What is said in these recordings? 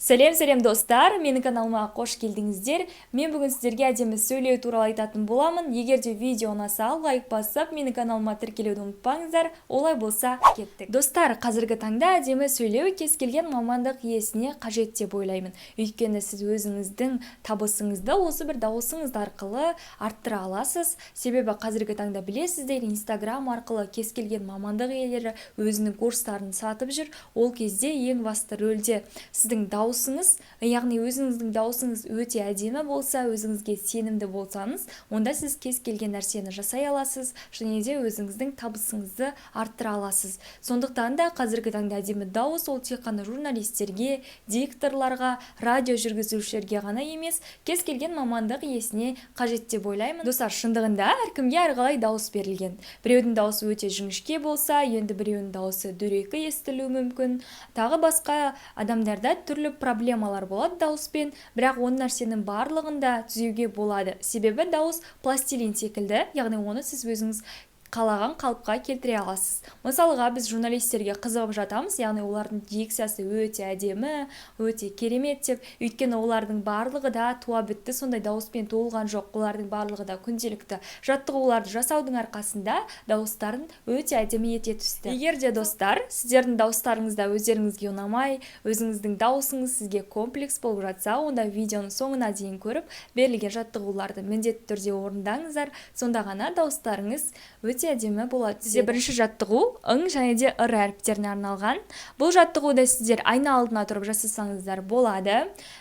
Сәлем, сәлем, достар! Менің каналыма қош келдіңіздер. Мен бүгін сіздерге әдемі сөйлеу туралы айтатын боламын. Егер де видео ұнаса, лайк басып, менің каналыма тіркелуді ұмытпаңыздар. Олай болса, кеттік. Достар, қазіргі таңда әдемі сөйлеу кез келген мамандық иесіне қажет деп ойлаймын. Өйткені сіз өзіңіздің табысыңызды осы бір дауысыңыз арқылы арттыра аласыз. Себебі қазіргі таңда білесіздер, Инстаграм арқылы кез келген мамандық иелері өзінің курстарын сатып жүр. Ол кезде ең басты рөлде сіздің дауысыңыз, яғни өзіңіздің дауысыңыз өте әдемі болса, өзіңізге сенімді болсаңыз, онда сіз кез келген нәрсені жасай аласыз және де өзіңіздің табысыңызды арттыра аласыз. Сондықтан да қазіргі таңда әдемі дауыс ол тек қана журналистерге, дикторларға, радио жүргізушілерге ғана емес, кез келген мамандық иесіне қажет деп ойлаймын. Достар, шындығында әркімге әрқалай дауыс берілген. Біреудің дауысы өте жіңішке болса, енді біреуінің дауысы дөрекі естілуі мүмкін. Тағы басқа адамдарда түрлі проблемалар болады дауыспен, бірақ ол нәрсенің барлығын да түзеуге болады. Себебі дауыс пластилин секілді, яғни оны сіз өзіңіз қалаған қалыпқа келтіре аласыз. Мысалға, біз журналистерге қызығып жатамыз, яғни олардың дикциясы өте әдемі, өте керемет деп. Өйткені олардың барлығы да туа бітті сондай дауыспен туылған жоқ. Олардың барлығы да күнделікті жаттығуларды жасаудың арқасында дауыстарын өте әдемі ете түсті. Егер де, достар, сіздердің дауыстарыңыз да өздеріңізге ұнамай, өзіңіздің дауысыңыз сізге комплекс болып жатса, онда видеоның соңына дейін көріп, берілген жаттығуларды міндетті түрде орындаңыздар. Сонда ғана дауыстарыңыз өте әдемі болады. Бізде бірінші жаттығу ың және де ыр әріптеріне арналған. Бұл жаттығуды сіздер айна алдына тұрып жасасаңыздар болады.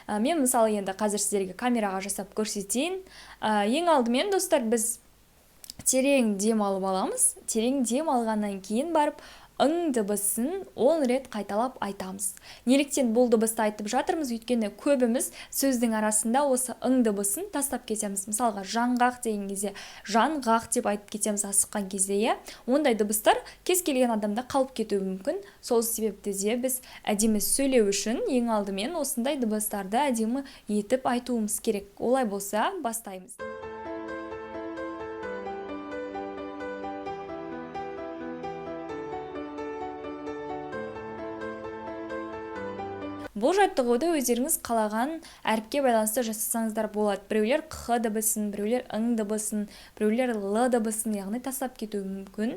Мен мысалы енді қазір сіздерге камераға жасап көрсетейін. Ең алдымен, достар, біз терең дем алып аламыз. Терең дем алғаннан кейін барып ың дыбысын 10 рет қайталап айтамыз. Неліктен бұл дыбысты айтып жатырмыз? Өйткені көбіміз сөздің арасында осы ың дыбысын тастап кетеміз. Мысалға, жаңғақ деген кезде жаңғақ деп айтып кетеміз асыққан кезде, иә. Ондай дыбыстар кез келген адамда қалып кетуі мүмкін. Сол себепті де біз әдемі сөйлеу үшін ең алдымен осындай дыбыстарды әдемі етіп айтуымыз керек. Олай болса, бастаймыз. Бұл жаттығуды өздеріңіз қалаған әріпке байланысты жасасаңыздар болады. Біреулер қ дыбысын, біреулер ң дыбысын, біреулер л дыбысын, яғни тастап кетуі мүмкін.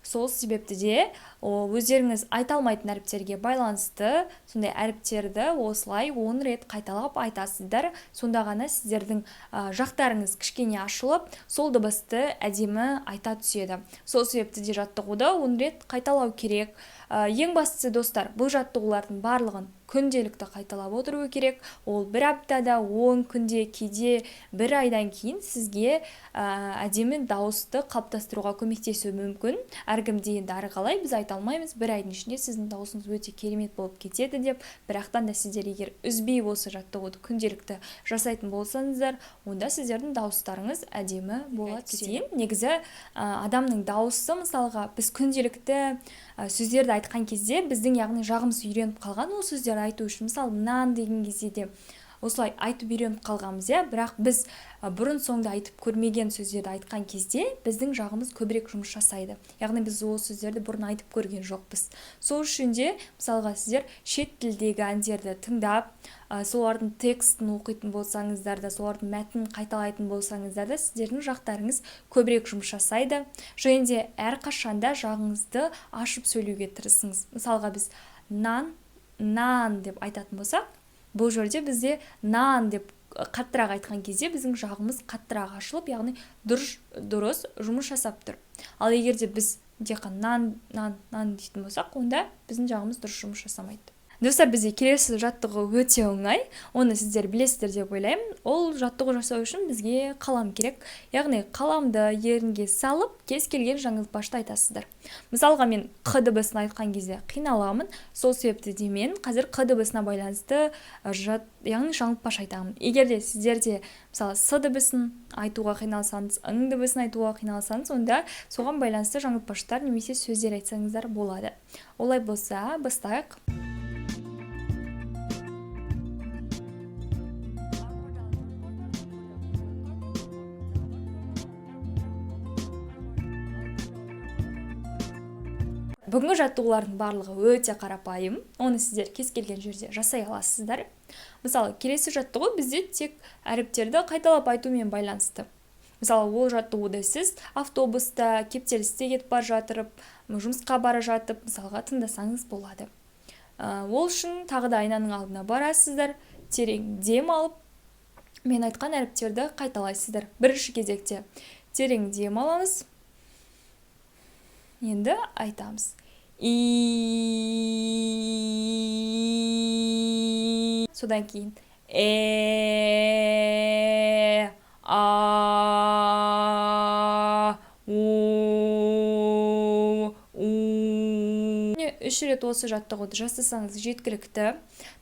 Сол себепті де өздеріңіз айта алмайтын әріптерге байланысты сондай әріптерді осылай 10 рет қайталап айтасыздар. Сонда ғана сіздердің жақтарыңыз кішкене ашылып, сол дыбысты әдемі айта түседі. Сол себепті де жаттығуды 10 рет қайталау керек. Ең бастысы, достар, бұл жаттығулардың барлығын күнделікті қайталап отыру керек. Ол бір аптада, 10 күнде, кейде бір айдан кейін сізге әдемі дауысты қалыптастыруға көмектесуі мүмкін. Әркімде енді әрқалай, біз айта алмаймыз, бір айдың ішінде сіздің дауысыңыз өте керемет болып кетеді деп. Бірақтан да сіздер егер үзбей осы жаттығуды күнделікті жасайтын болсаңыздар, онда сіздердің дауыстарыңыз әдемі бола түседі. Негізі, адамның дауысы, мысалға, біз күнделікті сөздерді айтқан кезде біздің, яғни жағымыз үйреніп қалған ол сөздерді айту үшін. Мысалы, нан деген кезде де осылай айтып үйреніп қалғанбыз, иә. Бірақ біз бұрын соңды айтып көрмеген сөздерді айтқан кезде біздің жағымыз көбірек жұмыс жасайды, яғни біз ол сөздерді бұрын айтып көрген жоқпыз. Сол үшін де, мысалға, сіздер шет тілдегі әндерді тыңдап, солардың текстін оқитын болсаңыздар да, солардың мәтінін қайталайтын болсаңыздар да, сіздердің жақтарыңыз көбірек жұмыс жасайды. Және де әрқашанда жағыңызды ашып сөйлеуге тырысыңыз. Мысалға, біз нан, нан деп айтатын болсақ, бұл жерде бізде нан деп қаттырақ айтқан кезде біздің жағымыз қаттырақ ашылып, яғни дұрыс жұмыс жасап тұр. Ал егер де біз тек қана нан, нан, нан дейтін болсақ, онда біздің жағымыз дұрыс жұмыс жасамайды. Достар, бізде келесі жаттығу өте оңай. Оны сіздер білесіздер деп ойлаймын. Ол жаттығу жасау үшін бізге қалам керек. Яғни қаламды ерінге салып, кез келген жаңылтпашты айтасыздар. Мысалға, мен қ дыбысын айтқан кезде қиналамын. Сол себепті де мен қазір қ дыбысына байланысты яғни жаңылтпаш айтамын. Егер де сіздерде, мысалы, с дыбысын айтуға қиналсаңыз, ң дыбысын айтуға қиналсаңыз, онда соған байланысты жаңылтпаштар немесе сөздер айтсаңыздар болады. Олай болса, бастайық. Бүгінгі жаттығулардың барлығы өте қарапайым. Оны сіздер кез келген жерде жасай аласыздар. Мысалы, келесі жаттығу бізде тек әріптерді қайталап айтумен байланысты. Мысалы, ол жаттығуды сіз автобуста, кептелісте кетіп бара жатып, жұмысқа бара жатып, мысалға тыңдасаңыз болады. Ол үшін тағы да айнаның алдына барасыздар, терең дем алып, мен айтқан әріптерді қайталайсыздар. Бірінші кезекте терең дем аламыз. Енді айтамыз. И. Содан кейін э, а, у, у. 3 рет осы жаттығуды жасасаңыз жеткілікті.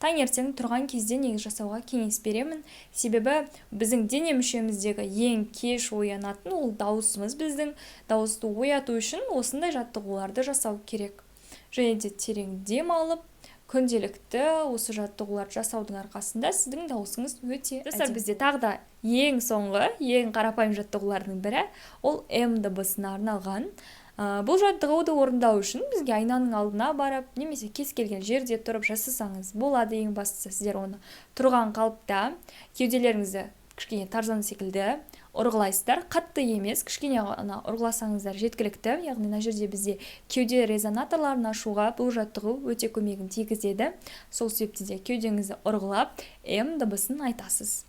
Таңертең тұрған кезде негізі жасауға кеңес беремін. Себебі біздің дене мүшеміздегі ең кеш оянатын ол дауысымыз. Біздің дауысты ояту үшін осындай жаттығуларды жасау керек. Және де терең дем алып, күнделікті осы жаттығуларды жасаудың арқасында сіздің дауысыңыз өте әдемі. Бізде тағы да ең соңғы, ең қарапайым жаттығулардың бірі ол М дыбысына арналған. Бұл жаттығуды орындау үшін бізге айнаның алдына барып, немесе кез келген жерде тұрып жасасаңыз болады. Ең бастысы сіздер оны тұрған қалыпта кеуделеріңізді кішкене тарзан секілді ұрғылайсыздар. Қатты емес, кішкене ғана ұрғыласаңыздар жеткілікті. Яғни мына жерде бізде кеуде резонаторларын ашуға бұл жаттығу өте көмегін тигізеді. Сол себепті де кеудеңізді ұрғылап, М дыбысын айтасыз.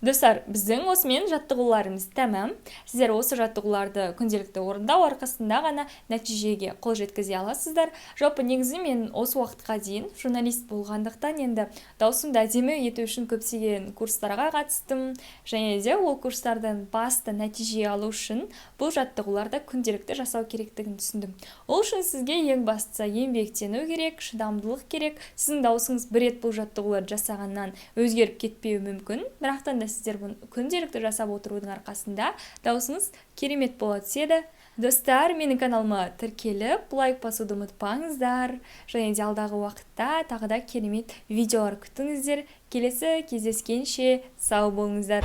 Достар, біздің осымен жаттығуларымыз тәмам. Сіздер осы жаттығуларды күнделікті орындау арқасында ғана нәтижеге қол жеткізе аласыздар. Жалпы негізі мен осы уақытқа дейін журналист болғандықтан енді даусымды әдемі ету үшін көптеген курстарға қатыстым. Және де ол курстардан басты нәтиже алу үшін бұл жаттығуларды күнделікті жасау керектігін түсіндім. Ол үшін сізге ең бастысы еңбектену керек, шыдамдылық керек. Сіздің даусыңыз бір рет бұл жаттығуларды жасағаннан өзгеріп кетпеуі мүмкін. Бірақтан да сіздер бұны күнделікті жасап отырудың арқасында даусыңыз керемет бола түседі. Достар, менің каналыма тіркеліп, лайк басуды ұмытпаңыздар. Және де алдағы уақытта тағы да керемет видеолар күтіңіздер. Келесі кездескенше сау болыңыздар.